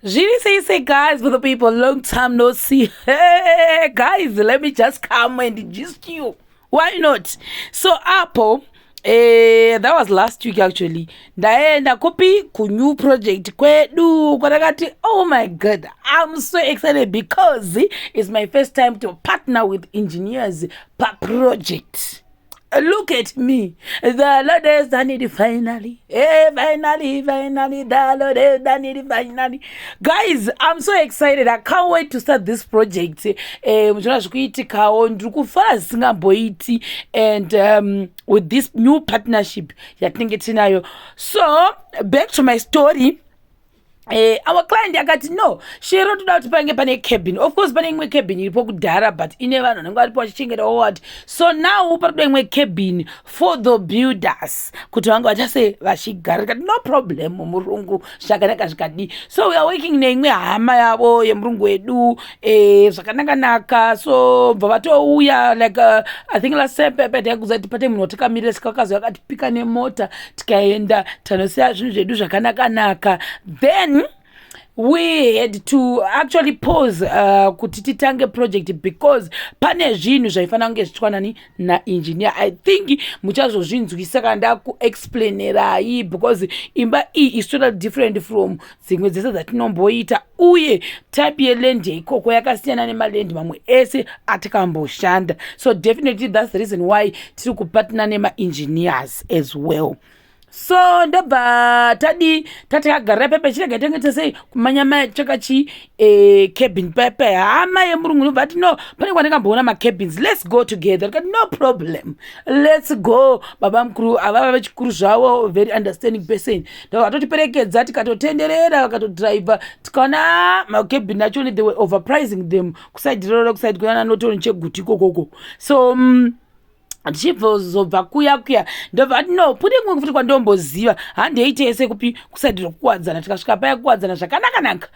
Zviri sei sei, guys, for the people, long time no see. Hey, guys, let me just come and gist you. Why not? So apo that was last week actually. Ndaenda kupi? Kunew project kwedu kwatakati. Oh my God, I'm so excited because it's my first time to partner with engineers pa project. Look at me. The Lord has done it finally. Hey, finally, finally, the Lord has done it finally. Guys, I'm so excited. I can't wait to start this project. Muchiona zvikuitikawo, ndiri kufara zvisingamboiti and with this new partnership yatinenge tinayo. So back to my story. Our client akati, "No, Shero, toda kuti pange pane cabin." Of course pane imwe cabin iripo kudhara, but ine vanhu vanenge varipo vachichengetawo what. So now parikuda imwe cabin for the builders kuti vange vachase vachigara. Tikati, "No problem, murungu, zvakanaka zvikadii." So we are working neimwe hama yavo yemurungu wedu, zvakanaka-naka. So bva vatouya like I think last time pepe taikuza kuti pate munhu watakamirira, saka vakazi vakatipika nemota, tikaenda tanosiya zvinhu zvedu zvakanaka-naka. Then we had to actually pause kuti titange project because pane zvinhu zvaifanira kunge zviitwa nani? Naengineer. I think muchazozvinzwisa kana ndakuexplainerai, because imba iyi is totally different from dzimwe dzese dzatinomboita, uye type yeland yeikoko yakasiyana nemaland mamwe ese atikamboshanda. So definitely that's the reason why tiri kupartner nemaengineers as well. So ndobva tadi tatakagarira pepe, chirega tenge tesei kumanya tsvaka chi cabin pepe. Hama yemurungu nobva ati, "No, pane kwandakamboona macabins, let's go together." Tikati, "No problem, let's go." Baba mukuru avava vechikuru zvavo, very understanding person, ndobva vatotiperekedza, tikatotenderera, vakatodhiraivha, tikaona macabin achoni. They were overpricing them kuside roro, kuside kuyana Norton, Chegutu ikokoko. So tichibvozobva kuya kuya, ndobva ati, "No, kune kumwe futi kwandomboziva, handei tese." Kupi? Kuside roKuwadzana. Tikasvika paya Kuwadzana zvakanaka-naka.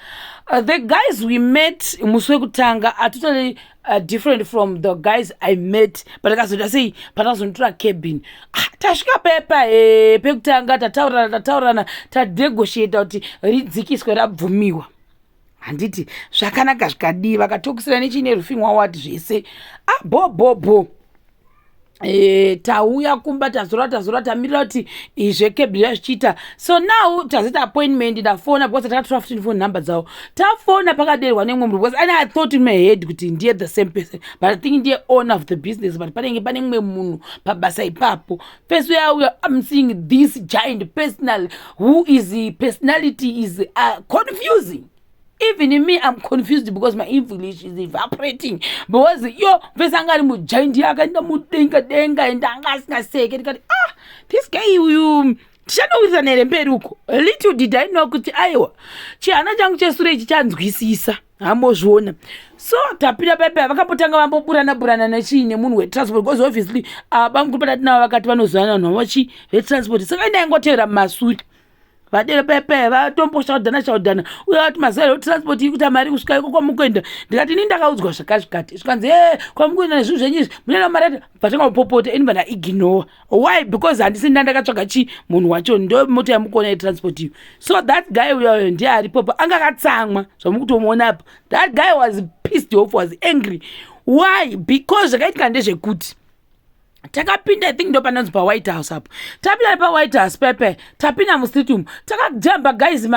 The guys we met musi wekutanga are totally different from the guys I met patakazoita sei, patakazonotora cabin. Tasvika pepa pekutanga, tataurana, tataurana, tanegotiata kuti ridzikiswe, rabvumiwa, handiti? Zvakanaka zvikadii, vakatokisira nechine roofing wawati zvese abhobhobho. Tauya kumba, tazora, tazora, tamirira kuti zvecabin zvichiita. So now tazoita appointment. Ndafona because takatora futi phone number dzavo. Tafona, pakaderwa nemumwe munhu, because I thought in my head kuti ndiye the same person, but I think ndiye owner of the business, but panenge pane mumwe munhu pabasa ipapo. First uyauya, I'm seeing this giant personal who is personality is confusing. Even me, I'm confused because my English is evaporating, because yo mfesi anga ari mugiant, akaenda mudenga denga and anga asingaseke. Ndikati, "Ah, this guy uyu tichanowirirana here mberi uko?" Little did I know kuti aiwa, chihana changu chesure ichi chanzwisisa, hambozviona. So tapinda paipa, vakambotanga vamboburana burana nechii, nemunhu wetransport, because obviously bamukuru patatinavo vakati vanozivana vanhu vavachi vetransport. Saka indaingotevera mumasure vadere pepe, vatomboshaudhana shaudhana, uye vati, "Mazuva ero transport iri kuita mari kusvika iko kwamukuenda." Ndikati, "Ini ndakaudzwa zvakazvikati." Zvikanzi, "E, kwamukuenda nezvinhu zvenyu izvi munena mari." Vatanga kupopota, ini vanaignore. Why? Because handisi ndandakatsvaga chi munhu wacho, ndo mota yamukuona yetransport iyo. So that guy uyoyo ndiye aripopo, anga akatsamwa zvamukutomuona apa. That guy was pissed off, was angry. Why? Because zvakaitika ndezvekuti takapinda, I think ndo panonzi paWhite House apo. Tapinda paWhite House pepe, tapinda mustreet umu, takajamba guys,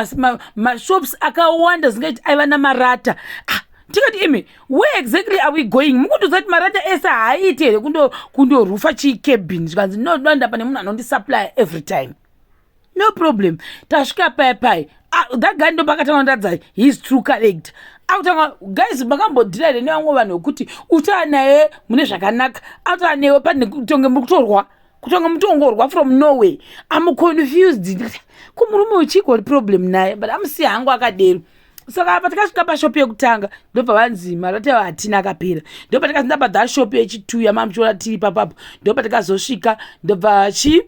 mashops akawanda zingaiti aiva namarata. Ah, tikati, "Imi, where exactly are we going? Mukundiudza kuti marata ese haaiti here kundorufa chicabin?" Zvikanzi, "No, ndinoenda pane munhu anondisupply every time." No problem. Tasvika pai pai, ah, that guy ndo pakatanga kundiratidza his true character. Akutanga, guys, makambodhira here nevamwe vanhu vekuti utaa naye mune zvakanaka, ataa newe pane kutonge muri kutorwa, kutonge mutongorwa from nowhere? I'm confused kumurume uchiko problem naye, but amusiya hangu akadero. Saka apa takasvika pashop yekutanga, ndobva vanzi marata avo hatina, akapera. Ndobva takazoenda pathat shop yechitu yamamuchiona tiri papapo. Ndobva takazosvika, ndobva chi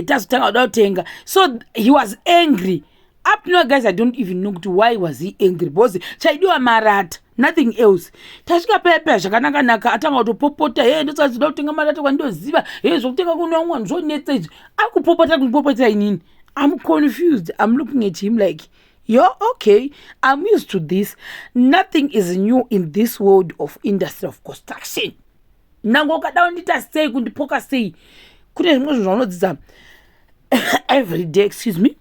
tazotanga kuda kutenga. So he was angry. Up now, guys, I don't even know kuti why was he angry, because chaidiwa marata, nothing else. Tasvika pepe zvakanaka-naka, atanga kutopopota, "He, ndosazida kutenga marata kwandoziva, he, zvokutenga kuno vamwe zvonetsa izvi." Akupopota, kundipopotera inini. I'm confused. I'm looking at him like, Yo, okay, I'm used to this. Nothing is new in this world of industry of construction. Nange ukada kundiita sei, kundipoka sei, kune zvimwe zvinhu zvaunodzidza every day, excuse me,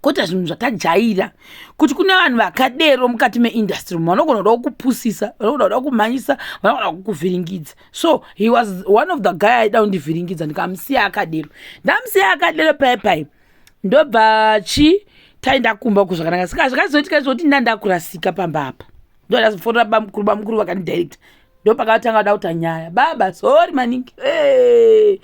kwete zvinhu zvatajaira, kuti kune vanhu vakadero mukati meindustry vanogona kuda kukupusisa, vanogona kuda kumhanyisa, vanogona kukuvhiringidza. So he was one of the guy aida kundivhiringidza. Ndikamusiya akadero, ndamusiya akadero pai pai. Ndobva chi taenda kumba kuzvakanaka. Saka zvakazoitika zvekuti ndandakurasika pamba apa. Ndo ndazofonera bamukuru. Bamukuru vakandidirecta. Ndo pakatanga kuda kuta nyaya. Baba, sorry maningi. Hey.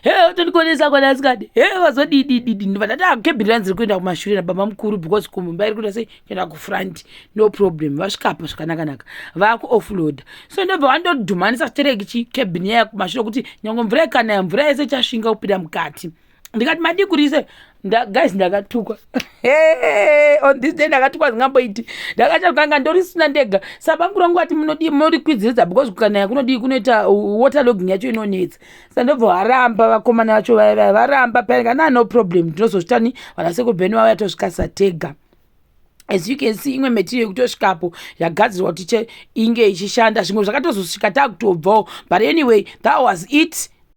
He, utondikonesa kwana asikadi. He, wazodidididi. Ndobva ndati cabin ranzi riri kuenda kumashure nababa mukuru, because kumba iri kuenda sei, kuenda kufront. No problem. Vasvikapo zvakanakanaka, vakuoffload. So ndobva vandodhumanisa stereki chi cabin yaya kumashure, kuti nyange mvura ikanaya, mvura yese ichasvinga kupinda mukati. Ndikati madii kurise. Guys, ndakatukwa on this day. Ndakatukwa zingamboiti. Ndakachakanga ndorisina ndega. Sabamukuru vangu vati munodii, murikwidziridza, because kukanaya kunodii, kunoita water logging yacho inonetsa. Sa ndobva varamba vakomana vacho vaya vaya, varamba paya. Na, no problem, tinozozvitani vanasekubheni vauya, tosvikasa tega. As you can see, imwe material yekutosvikapo yagadzirwa kuti inge ichishanda. Zvimwe zvakatozosvika taakutobvawo, but anyway, that was it.